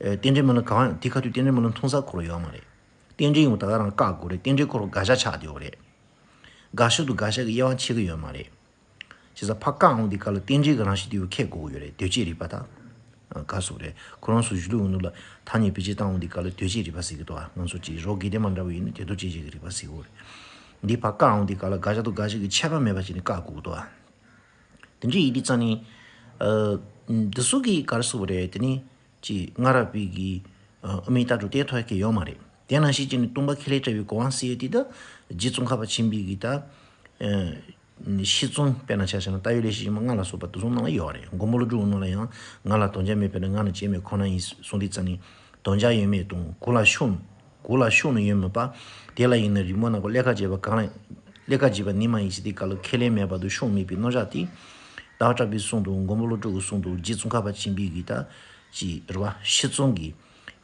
ཨེ། རྟེན་འབྲེལ་རྨི་ལམ་གང་ཡང་དེ་ཁ་ཐུག་རྟེན་འབྲེལ་རྨི་ལམ་མཐོང་ས་ཁོ་རང་ཡོད་མ་རེད། རྟེན་འབྲེལ་ཡང་ད་ག་རང་བཀག་དགོས་རེད། རྟེན་འབྲེལ་ཁོ་རང་དགག་བྱ་ཆགས་བསྡད་ཡོད་རེད། དགག་བྱ་དང་དགག་བྱ་གི་དབྱེ་བ་ཕྱེ་གི་ཡོད་མ་རེད། བྱས་ཙང་ཕར་བཀག་འོང་དུས་སྐབས་ལ་རྟེན་འབྲེལ་གྱི་རང་བཞིན་དེ་ཡང་ཁེགས་དགོས་ཀྱི་ཡོད་རེད། གདོས་བཅས་རིགས་པ་དང་། ཨ། ག་རེ་ཟེར་དགོས་རེད། ཁོ་རང་ཚོ་གཞུང་ལུགས་ནང་ལ་ཐ་སྙད་བེད་སྤྱོད་བཏང་འོང་དུས་སྐབས་ལ་གདོས་བཅས་རིགས་པ་ཟེར་གྱི་འདུག་ཨ། ང་ཚོ་ཅིག་རོ་དགེ་ལྡན་པ་འདྲ་བོ་ཡིན་ན་དེ་དག་དབྱེ་བྱེད་ཀྱི་རིགས་པ་ཟེར་གྱི་ཡོད་རེད། འདི་ཕར་བཀག་འོང་དུས་སྐབས་ལ་དགག་བྱ་དང་དགག་བྱེད་ཀྱི་ཁྱད་པར་མེད་པ་བྱས་ནས་བཀག་དགོས་ཀྱི་འདུག་ཨ། དེ་འདྲ་ཡིན་དུས་ཙ་ནས། ཨ། འདི་ཚོ་གི་ག་རེ་ཟེར་དགོས་རེད། དེ་ནི། ཅིག་སྔ་རབས་པའི་གི། ཨ། དབུ་མའི་ལྟ་གྲུབ་བསྟན་ཐུབ་ཡ་གི་ཡོད་མ་རེད། དེ་ནང་བཞིན་བྱས་ནས་སྟོང་པ་ཁས་ལེན་བྲལ་བའི་གོ་འཕང་ཟེར་ཡ་དེ་ད། རྗེ་ཙོང་ཁ་པ་ཆེན་པོའི་གི་ད། ཨ། ཤེས་ཙོང་དཔེར་ན་ཆ་བཞག་ན་ལྟ་བའི་ལེགས་བཤད་ཆེན་མོ་ལྔ་ལ་སོགས་པ་དེ་ཚོ་ནང་ལ་ཡོད་རེད། མགོན་པོ་ཀླུ་སྒྲུབ་ནང་ལ་ཡང་། ང་ལ་དམ་བཅའ་མེད་པས་ན། ང་ནི་སྐྱེ་མེད་ཁོ་ན་ཡིན། གསུངས་དུས་ཙ་ནས། དམ་བཅའ་ཡོད་མེད་དང་། གང་ལ་ཕྱོགས། གང་ལ་ཕྱོགས་ནི་ཡོད་མིན་པ། དེ་ལ་ཡིན་ན་རིགས་མོ་ནག་པོ་ཀླད་ཁ་འབྱེད་པ་གང་ལ། ཀླད་ཁ་འབྱེད་པ་ནི་མ་ཡིན་ཟེར་དུས་སྐབས་ལ་ཁས་ལེན་མེད་པ་དང་ཕྱོགས་མེད་པའི་རྣམ་གཞག་དེ། ཟླ་བ་གྲགས་པའི་གསུང་དང་། མགོན་པོ་ཀླུ་སྒྲུབ་ཀྱི་གསུང་དང་། རྗེ་ཙོང་ཁ་པ་ཆེན་པོའི་གི་ད། ཅིག་རེད་བ། ཤེས་ཙོང་གི།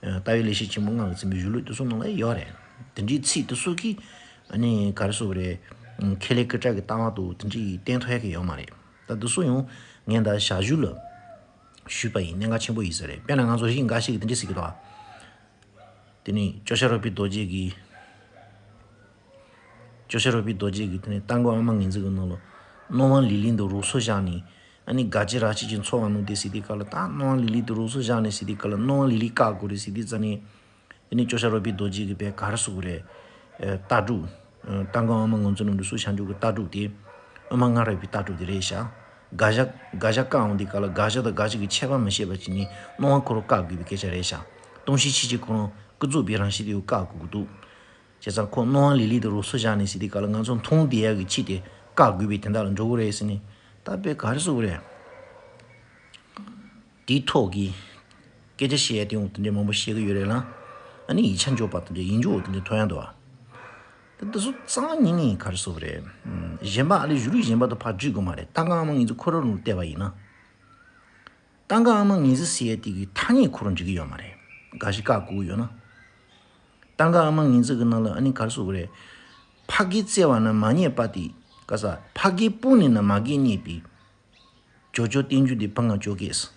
ཨ། ལྟ་བའི་ལེགས་བཤད་ཆེན་མོ་ལྔ་ལ་འཛིན་པའི་གཞུང་ལུགས་དེ་ཚོ་ནང་ལ་ཡོད་རེད། དེ་འདྲའི་ཚིག་དེ་ཚོ་གིས། ཨ་ནི་ག་རེ་ཟེར་དགོས་རེད། ཁས་ལེན་སྐད་གྲགས་ཀྱི་ལྟ་བ་དང་དེ་འདྲའི་བསྟན་ཐུབ་ཡ་གི་ཡོད་མ་རེད། ད་དེ་ཚོ་ཡང་ངས་ད་ཞར་ཞུ་ལ་ཞུས་པ་ཡིན། གནད་འགག་ཆེན་པོ་ཡིན་ས་རེད། དཔེར་ན་ང་ཚོ་རིགས་འགའ་ཞིག་གིས་དེ་འདྲ་ཟེར་གྱི་འདུག་ཨ། དེ་ནས་ཇོ་ཤཱཀ་རོ་པའི་རྡོ་རྗེ་གིས། ཇོ་ཤཱཀ་རོ་པའི་རྡོ་རྗེ་གིས་དེ་ནས་རྟ་མགོ་ཨ་མ་ངོས་འཛིན་གྱི་ནང་ལ། སྣང་བ་ལི་ལི་འདི་རང་སར་བཞག་ནས། ཨ་ནི་དགག་བྱའི་རང་བཞིན་གྱིས་ཚོར་བར་སྣང་སྟེ་ཟེར་དུས་སྐབས་ལ། ད་སྣང་བ་ལི་ལི་འདི་རང་སར་བཞག་ནས་ཟེར་དུས་སྐབས་ལ། སྣང་བ་ལི་ལི་བཀག་དགོས་རེད་ཟེར་དུས་ཙ་ནས། དེ་ནས་ཇོ་ཤཱཀ་རོ་པའི་རྡོ་རྗེ་གིས་པའི་ག་རེ་ཟེར་དགོས་རེད། ཨ། ལྟ་གྲུབ། ཨ། རྟ་མགོ་ཨ་མ་ངོས་འཛིན་ནང་དུ་སུ་བྱང་ཆུབ་ཀྱི་ལྟ་གྲུབ་དེ། དབུ་མ་སྔ་རབས་པའི་ལྟ་གྲུབ་དེ་རེད་ཤག་དགག་བྱ། དགག་བྱ་བཀག་འོང་དུས་སྐབས་ལ་དགག་བྱ་དང་དགག་བྱེད་ཀྱི་ཁྱད་པར་མི་ཤེས་པ་བྱས་ནས་སྣང་བ་ཁོ་རང་བཀག་དགོས་པའི་སྐད་ཆ་རེད་ཤག་སྟོང་བཞི་ཆོས་ཅན་ཁོ་རང་ཀུན་རྫོབ་པའི་རང་བཞིན་དེ་བཀག་དགོས་ཀྱི་འདུག་བྱས་ཙང་ཁོ་སྣང་བ་ལི་ལི་དེ་རུ་སོ་བཞག་ནས་ཟེར་དུས་སྐབས་ལ་ང་ཚོ་མཐོང་བསྡད་ཡག་གི་ཆེད་དེ་བཀག་དགོས་པའི་དོན་དག་ལ་འགྲོ་གི་རེད་ཟེར་ནས། ད་དཔེ་ག་རེ་ཟེར་དགོས་རེད། དེའི་ཐོག་གི་སྐད་ཆ་བཤད་ཡ་དེ་འོ་དེ་འདྲའི་མང་པོ་བཤད་གི་ཡོད་རེད་ལ། ཨ་ནི་ཡིག་ཆ་འཇོག་པ་དེ་འདྲའི་ཡིག་འཇོག་འོ་དེ་འདྲའི་ཐོན་ཡ་འདུག་ཨ། ད་དེ་ཚོ་རྩ་བ་ཉིད་ནས་ག་རེ་ཟེར་དགོས་རེད། ཨམ། གཞན་པ་ཨ་ལས་གཞུང་ལུགས་གཞན་པ་དང་ཕར་འགྲིག་དགོས་མ་རེད། ད་ག་ཨ་མ་ངེས་འཛིན་ཁོ་རང་རང་བལྟས་པ་ཡིན་ན། ད་ག་ཨ་མ་ངེས་འཛིན་ཟེར་ཡ་དེ་གི་ཐ་སྙད་ཁོ་རང་འགྲིག་གི་ཡོད་མ་རེད། འགའ་ཞིག་བཀག་དགོས་ཀྱི་ཡོད་ན། ད་ག་ཨ་མ་ངེས་འཛིན་གི་ནང་ལ་ཨ་ནི་ག་རེ་ཟེར་དགོས་རེད། ཕ་གིས་བཙལ་བ་ན་མ་རྙེད་པ་དེ། ག་ས། ཕ་གིས་སྤངས་ནས་ན་མ་གིས་རྙེད་པའི། བྱ་བྱེད་རྟེན་འབྱུང་དེ་བུ་ང་ཅོ་སྐད་ཟེར།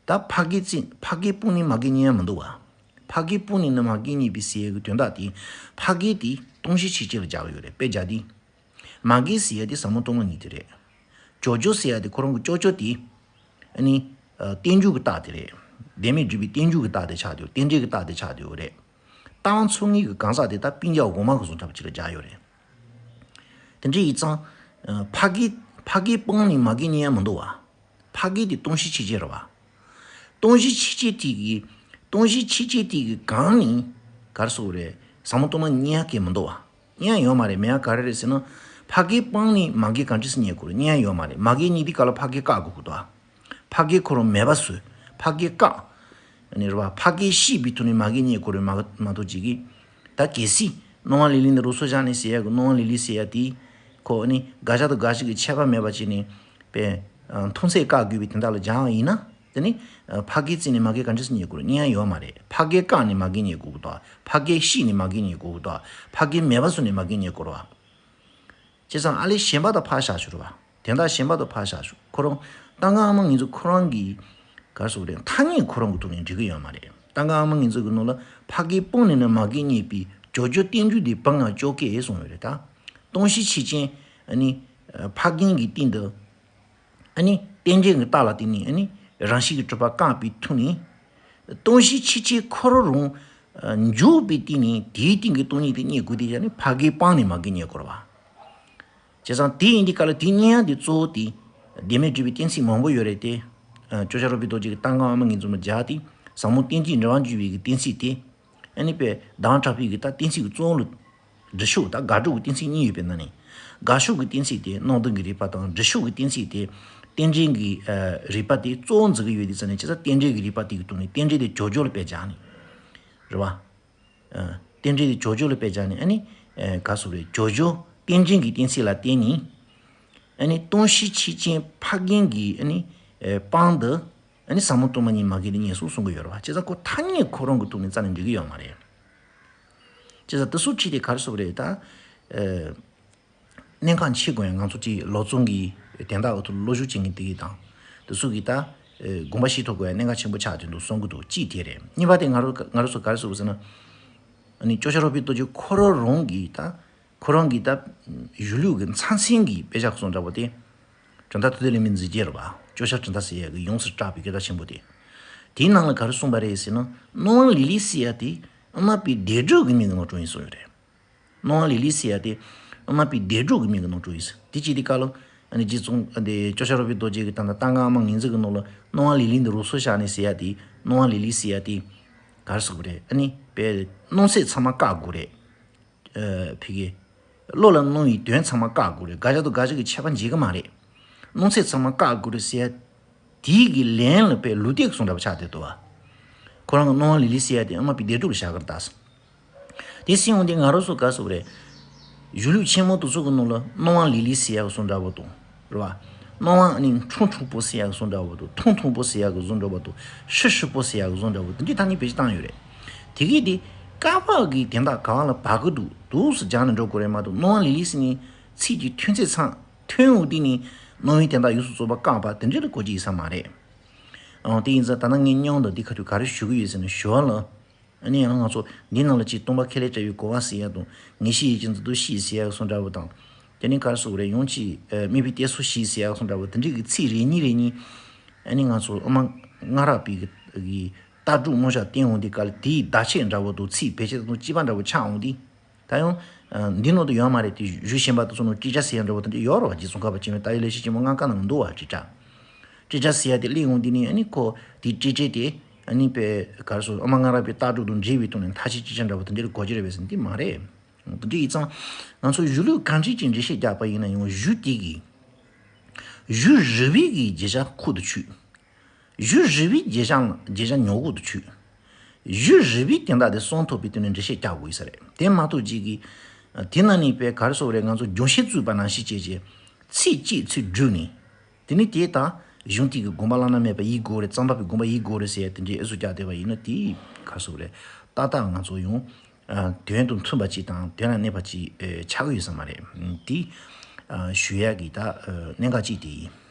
ད་ཕ་གིས་བཙལ། ཕ་གིས་སྤངས་ནས་མ་གིས་རྙེད་ཡ་མི་འདུག་བ། ཕ་གིས་སྤངས་ནས་ན་མ་གིས་རྙེད་པའི་ཟེར་ཡ་གི་དོན་དག་དེ། ཕ་གི་དེ་སྟོང་བཞི་ཆོས་ཅན་ལ་སྦྱར་གི་ཡོད་རེད། དཔེ་བཞག་དུས། མ་གི་ཟེར་ཡ་དེ་ཟབ་མོ་སྟོང་པ་ཉིད་དེ་རེད། བྱ་བྱེད་ཟེར་ཡ་དེ་ཁོ་རང་གི་ཅོ་ཅོ་དེ། ཨ་ནི། ཨ། རྟེན་འབྱུང་གི་རྟགས་དེ་རེད། བདེན་མེད་སྒྲུབ་པའི་རྟེན་འབྱུང་གི་རྟགས་དེ་ཆགས་དུས་རྟེན་འབྲེལ་གྱི་རྟགས་དེ་ཆགས་དུས་རེད། རྟགས་ཚུལ་དངོས་ཀྱི་གང་ཟག་དེ་ད་སྤུན་ཀྱག་འོག་མ་གི་བཟོ་འདྲ་བ་ཅིག་ལ་སྦྱར་ཡོད་རེད། དེ་འདྲ་ཡིན་ཙང་། ཨ། ཕ་གི། ཕ་གིས་སྤངས་ནས་མ་གིས་རྙེད་ཡ་མི་འདུག་བ། ཕ་གི་དེ་སྟོང་བཞི་ཆོས་ཅན་རེད་བ། སྟོང་བཞི་ཆོས་ཅན་དེ་གི། སྟོང་བཞི་ཆོས་ཅན་དེ་གི་གང་ནས། ག་རེ་ཟེར་དགོས་རེད། ཟབ་མོ་སྟོང་པ་རྙེད་ཡ་གི་མི་འདུག་བ། རྙེད་ཡ་ཡོད་མ་རེད། མེད་ཡ་ག་རེ་རེད་ཟེར་ན། ཕ་གིས་སྤངས་ནས་མ་གིས་གང་འདྲ་སེ་རྙེད་དགོས་རེད། རྙེད་ཡ་ཡོད་མ་རེད། མ་གིས་རྙེད་དུས་སྐབས་ལ་ཕ་གིས་བཀག་དགོས་ཀྱི་འདུག་བ། ཕ་གིས་ཁོ་རང་མེད་པ་བཟོས། ཕ་གིས་བཀག་ཨ་ནི་རེད་བ། ཕ་གིས་ཤེས་པའི་ཐོག་ནས་མ་གིས་རྙེད་དགོས་རེད་མ་མ་གཏོགས་ཅིག་གིས། ད་གལ་སྲིད་སྣང་བ་ལི་ལི་འདི་རུ་སོ་བཞག་ནས་ཟེར་ཡ་གི་སྣང་བ་ལི་ལི་ཟེར་ཡ་དེ། ཁོ་ཨ་ནི་དགག་བྱ་དང་དགག་གཞི་གི་ཁྱད་པར་མེད་པ་བྱས་ནས། པས། མཐོང་ཚད་བཀག་དགོས་པའི་དོན་དག་ལ་སྦྱར་བ་ཡིན་ན། དེ་ནི། ཕ་གིས་བཙལ་ནས་མ་གིས་གང་འདྲ་སེ་རྙེད་དགོས་རེད། རྙེད་ཡ་ཡོད་མ་རེད། ཕ་གིས་བཀག་ནས་མ་གིས་རྙེད་དགོས་ཀྱི་འདུག་ཕ་གིས་ཤེས་ནས་མ་གིས་རྙེད་དགོས་ཀྱི་འདུག་ཕ་གིས་མེད་པ་བཟོས་ནས་མ་གིས་རྙེད་དགོས་རེད་བ། བྱས་ཙང་ཨ་ལས་གཞན་པ་དང་ཕར་བཞག་ཞོག་རེད་བ། དེ་དག་གཞན་པ་དང་ཕར་བཞག་ཞོག་ཁོ་རང་། ད་ག་ཨ་མ་ངེས་འཛིན་ཁོ་རང་གི། ག་རེ་ཟེར་དགོས་རེད། ཐ་སྙད་ཁོ་རང་གི་ཐོག་ནས་འགྲིག་གི་ཡོད་མ་རེད། ད་ག་ཨ་མ་ངེས་འཛིན་གི་ནང་ལ་ཕ་གིས་སྤངས་ནས་ན་མ་གིས་རྙེད་པའི་བྱ་བྱེད་རྟེན་འབྱུང་དེ་བུ་ང་ཅོ་སྐད་གསུངས་ཡོད་རེད་ད། སྟོང་བཞི་ཆོས་ཅན། ཨ་ནི། ཕ་རྒན་གྱི་སྟེང་དུ། ཨ་ནི་རྟེན་འབྲེལ་གྱི་རྟགས་ལ་བརྟེན་ནས་ཨ་ནི་རང་བཞིན་གྱིས་གྲུབ་པ་བཀག་པའི་ཐོག་ནས། སྟོང་བཞི་ཆོས་ཅན་ཁོ་རང་རང་འཇོག་པའི་སྟེང་ནས་དེའི་སྟེང་གི་སྟོང་ཉིད་དེ་རྙེད་དགོས་དེ་ཡང་ནི་ཕ་གིས་སྤངས་ནས་མ་གིས་རྙེད་དགོས་རེད་བ། བྱས་ཙང་དེ་ཡིན་དུས་སྐབས་ལ་དེ་རྙེད་ཡ་དེ་གཙོ་བོ་དེ་བདེན་མེད་སྒྲུབ་པའི་གཏན་ཚིགས་མང་པོ་ཡོད་རེད་དེ། ཨ། ཅོག་བྱ་རོལ་པའི་རྡོ་རྗེ་གི་ད་ག་ཨ་མ་ངེས་འཛིན་མ་སྦྱར་ཏེ། ཟབ་མོ་གཏན་ཚིགས་འབྲེལ་བར་འཇུག་པའི་གི་གཏན་ཚིགས་དེ། ཨ་ནི་པས་གདངས་དྲག་པོའི་གི་ད་གཏན་ཚིགས་ཀྱི་གཙོ་བོ་ལ། སྒྲུབ་ཕྱོགས་ད་དགག་སྒྲུབ་ཀྱི་གཏན་ཚིགས་གཉིས་ཡོད་པའི་ནང་ནས། དགག་ཕྱོགས་ཀྱི་གཏན་ཚིགས་དེ་སྣང་ལྡན་གྱི་རིགས་པ་དང་། སྒྲུབ་ཕྱོགས་ཀྱི་གཏན་ཚིགས་དེ་རྟེན་འབྲེལ་གྱི། ཨ། རིགས་པ་དེ་གཙོ་བོ་འཛིན་གྱི་ཡོད་དེ་ཙང་ནས་བྱས་ཙང་རྟེན་འབྲེལ་གྱི་རིགས་པ་དེ་གི་ཐོག་ནས་རྟེན་འབྲེལ་དེ་བྱ་བྱེད་ལ་དཔེ་སྦྱར་ནས། རེད་བ། ཨ། རྟེན་འབྲེལ་དེ་བྱ་བྱེད་ལ་དཔེ་སྦྱར་ནས་ཨ་ནི། ཨ། ག་རེ་ཟེར་དགོས་རེད། བྱ་བྱེད་རྟེན་འབྲེལ་གྱི་གཏན་ཚིགས་ལ་བརྟེན་ནས། ཨ་ནི་སྟོང་བཞི་ཆོས་ཅན་ཕ་རྒན་གྱི་ཨ་ནི། ཨ། སྤངས་ཏེ། ཨ་ནི་ཟབ་མོ་སྟོང་པ་ཉིད་མ་གིས་དེ་རྙེད་སོང་གསུང་གི་ཡོད་རེད་བ། བྱས་ཙང་ཁོ་ཐ་སྙད་ཁོ་རང་གི་ཐོག་ནས་རྩ་ནས་འགྲིག་གི་ཡོད་མ་རེད། བྱས་ཙང་དེ་ཚོ་ཁྲིད་དེ་ག་རེ་ཟེར་དགོས་རེད་ད། ཨ། གནད་འགག་ཆེ་དགོས་ཡང་ང་ཚོ་ཅིག་ལོ་ཙཱ་གི་དོན་དག་འོག་ཏུ་བློ་ཞུགས་བྱེད་མཁན་དེ་གི་དང་། དེ་ཚོ་གི་ད། ཨ། དགོངས་པ་བཞེས་ཐུབ་དགོས་ཡ་གནད་འགག་ཆེན་པོ་ཆགས་དོན་དུ་གསུང་གི་འདུག་གཅིག་དེ་རེད། གཉིས་པ་དེ་ང་རང་ང་རང་ཚོ་ག་རེ་ཟེར་དགོས་ཟེར་ན། ཨ་ནི་ཅོག་བྱ་རོལ་པའི་རྡོ་རྗེ་ཁོ་རང་རང་གི་ད། ཁོ་རང་གི་ད། གཞུང་ལུགས་ཀྱི་མཚན་མཚན་གྱི་དཔེ་ཆ་གསུང་འདྲ་པོ་དེ། གྲུབ་མཐའ་ཐུབ་བསྟན་ལེགས་སྨོན་མཛེས་རྒྱན་རེད་བ། ཅོག་བྱ་གྲུབ་མཐའ་ཟེར་ཡ་གི་ཡོངས་སུ་གྲགས་པའི་སྐད་གྲགས་ཆེན་པོ་དེ། དེའི་ནང་ལ་ག་རེ་གསུངས་པ་རེད་ཟེར་ན། སྣང་བ་ལི་ལི་ཟེར་ཡ་དེ་དབུ་མ་པའི་བདེན་གྲུབ་ཀྱི་མིང་གི་ནང་དུ་ཡིན་གསུངས་ཡོད་རེད། སྣང་བ་ལི་ལི་ཟེར་ཡ་དེ་དབུ་མ་པའི་བདེན་གྲུབ་ཀྱི་མིང་གི་ནང་དུ་ཡིན་ཟེར། དེ་བྱས་དུས་སྐབས་ལ་ཨ་ནི་རྗེ་ཙོང་དེ་ཅོག་བྱ་རོལ་པའི་རྡོ་རྗེ་གི་ད་ལྟ་ད་ག་ཨ་མ་ངེས་འཛིན་གི་ནང་ལ་སྣང་བ་ལི་ལི་འདི་རུ་སོ་བཞག་ནས་ཟེར་ཡ་དེ། སྣང་བ་ལི་ལི་ཟེར་ཡ་དེ་ག་རེ་ཟེར་དགོས་རེད། ཨ་ནི་པས་སྣང་ཚད་ཚང་མ་བཀག་དགོས་རེད། ཨ། ཕ་གི། བློ་ལ་སྣང་བའི་དོན་ཚང་མ་བཀག་དགོས་རེད། དགག་བྱ་དང་དགག་བྱ་གི་ཁྱད་པར་འབྱེད་ཀྱི་མ་རེད། སྣང་ཚད་ཚང་མ་བཀག་དགོས་རེད་ཟེར་ཡ། དེའི་གི་ལན་ལ་པས་ལུང་བསྟན་གསུངས་འདྲ་པོ་ཆགས་བསྡད་འདུག་བ། ཁོ་རང་གི་སྣང་བ་ལི་ལི་ཟེར་ཡ་དེ་དབུ་མ་པའི་བདེན་གྲུབ་ལ་བཞག་གི་རེད་ད། དེ་སྲིད་འོང་དེ་ང་རང་ཚོ་ག་རེ་ཟེར་དགོས་རེད། གཞུང་ལུགས་ཆེན་མོ་དེ་ཚོ་གི་ནང་ལ་སྣང་བ་ལི་ལི་ཟེར་ཡ་གི་གསུངས་འདྲ་པོ་དང་། རེད་བ། སྣང་བ་ནི་འཁྲུལ་འཁྲུལ་པོ་ཟེར་ཡ་གི་གསུངས་འདྲ་པོ་དང་། མཐོང་མཐོང་པོ་ཟེར་ཡ་གི་གསུངས་འདྲ་པོ་དང་། ཧྲིལ་ཧྲིལ་པོ་ཟེར་ཡ་གི་གསུངས་འདྲ་པོ་དེ་འདྲའི་ཐ་སྙད་བེད་སྤྱོད་བཏང་ཡོད་རེད། དེ་གི་དེ་བཀག་པ་གི་དོན་དག་གང་ལ་བབ་གི་འདུག་འདུག་སེ་སྦྱར་ནས་འགྲོ་དགོས་རེད་མ་གཏོགས། སྣང་བ་ལི་ལི་ཟེར་ནས་ཚིག་གི་ཐོན་ཚད་ཚང་ཐོན་འོང་དུས་ནས་སྣང་བའི་དོན་དག་ཡོངས་སུ་རྫོགས་པ་བཀག་པ་དེ་འདྲ་ལ་གོ་རྒྱུ་ཡིན་ས་མ་རེད། ཨང་། དེ་ཡིན་ཙང་ད་ལྟ་ངས་སྙིང་དང་འདི་ཁ་ཐུག་ག་རེ་ཞུ་གི་ཡོད་ཟེར་ན། ཞོར་ལ་ཨ་ནི་ཡང་ང་ཚོ་འདི་ནང་ལ་ཅིག་སྟོང་པ་ཁས་ལེན་བྱ་བའི་གོ་བ་ཟེར་ཡ་དང་། ངེས་ཤེས་ཡིད་ཀྱི་མཛུབ་ཏོ་བཤིག་ཟེར་ཡ་གསུངས་འདྲ་པོ་དང་། དེ་ནས་ག་རེ་ཟེར་དགོས་རེད། ཡང་ཅིག་ཨ། དམིགས་པའི་གཏད་སོ་བཤིག་ཟེར་ཡ་གསུངས་འདྲ་པོ་དེ་འདྲའི་གི་ཚིག་རེ་གཉིས་རེ་གཉིས། ཨ་ནི་ང་ཚོ་དབུ་མ་སྔ་རབས་པའི་གི་གི་ལྟ་གྲུབ་རྨོངས་བྱ་བསྟན་འོང་དུས་སྐབས་ལ་དེའི་བརྡ་ཆད་འདྲ་པོ་དང་ཚིག་བེད་སྤྱོད་དང་གཅིག་པ་འདྲ་པོ་ཆགས་འོང་དུས། ད་ཡང་། ཨ། འདི་ནང་དུ་ཡོད་མ་རེད་དེ། གཞུང་གཞན་པ་དེ་ཚོ་ནང་ཀྲིག་ཀྲ་ཟེར་ཡ་འདྲ་པོ་དེ་འདྲ་ཡོད་རེད་བ། རྗེ་ཙོང་ཁ་པ་ཆེན་མོའི་ལྟ་བའི་ལེགས་བཤད་ཆེན་མོ་ལྔ་ཀ་ནང་མི་འདུག་བ། ཀྲིག་ཀྲ། ཀྲིག་ཀྲ་ཟེར་ཡ་དེ་སླེབས་འོང་དུས་ནི་ཨ་ནི་ཁོ་དེ་ཀྲིག་ཀྲ་དེ་ ཨ་ནི་པའི་ག་རེ་ཟེར། ཨ་མ་ང་ར་པའི་ལྟ་གྲུབ་དང་འབྲེལ་བའི་ཐོག་ནས་མཐའ་བཤད་ཅི་ཆ་འདྲ་བོ་དེ་འདྲ་གོ་རྒྱུ་རེད་པས་ཟེར་ན་དེ་མ་རེད། དེ་འདྲ་ཡིན་ཙང་ང་ཚོ་གཞུང་ལུགས་གང་ཅིའི་འགྲེལ་བཤད་རྒྱག་པ་ཡིན་ན་ཡང་གཞུང་དེ་གི་གཞུང་རིལ་བུའི་གི་རྗེས་ཆ་ཁུར་དུ་ཆུད། གཞུང་རིལ་བུའི་རྗེས་ཆ་རྗེས་ཆ་ཉོ་གུ་དུ་ཆུད། གཞུང་རིལ་བུའི་དོན་དག་དེ་གསུང་ཐུབ་པའི་དོན་ནས་འགྲེལ་བཤད་རྒྱག་དགོས་ས་རེད། དེ་མ་གཏོགས་ཅིག་གི་དེ་ན་ནི་པའི་ག་རེ་ཟེར་རེད། ང་ཚོ་རྒྱུན་ཤེས་བཙུགས་པ་ནང་བཞིན་བྱས་བྱས་ཚིག་གཅིག་ཚིག་བསྒྲུབས་ནས། དེ་ནི་དེ་དང་གཞུང་དེ་གི་དགོངས་པ་བླ་ན་མེད་པ་ཡིན་དགོས་རེད། གཙང་པ་པའི་དགོངས་པ་ཡིན་དགོས་རེད་ཟེར་དེ་འདྲའི་ཨེ་སུ་རྒྱག་བསྡད་པ་ཡིན་ན་དེ་ག་རེ་ཟེར་རེད། ཏག་ཏག་ང་ཚོ་ཡང་དོན་དང་མཐུན་པ་ཅིག་དང་དོན་ལ་གནས་པ་ཅིག་ཆགས་ཀྱི་ཡོད་ས་མ་རེད། དེ་ཞུ་ཡག་གི་ད་གནད་འགག་ཅིག་དེ་ཡིན།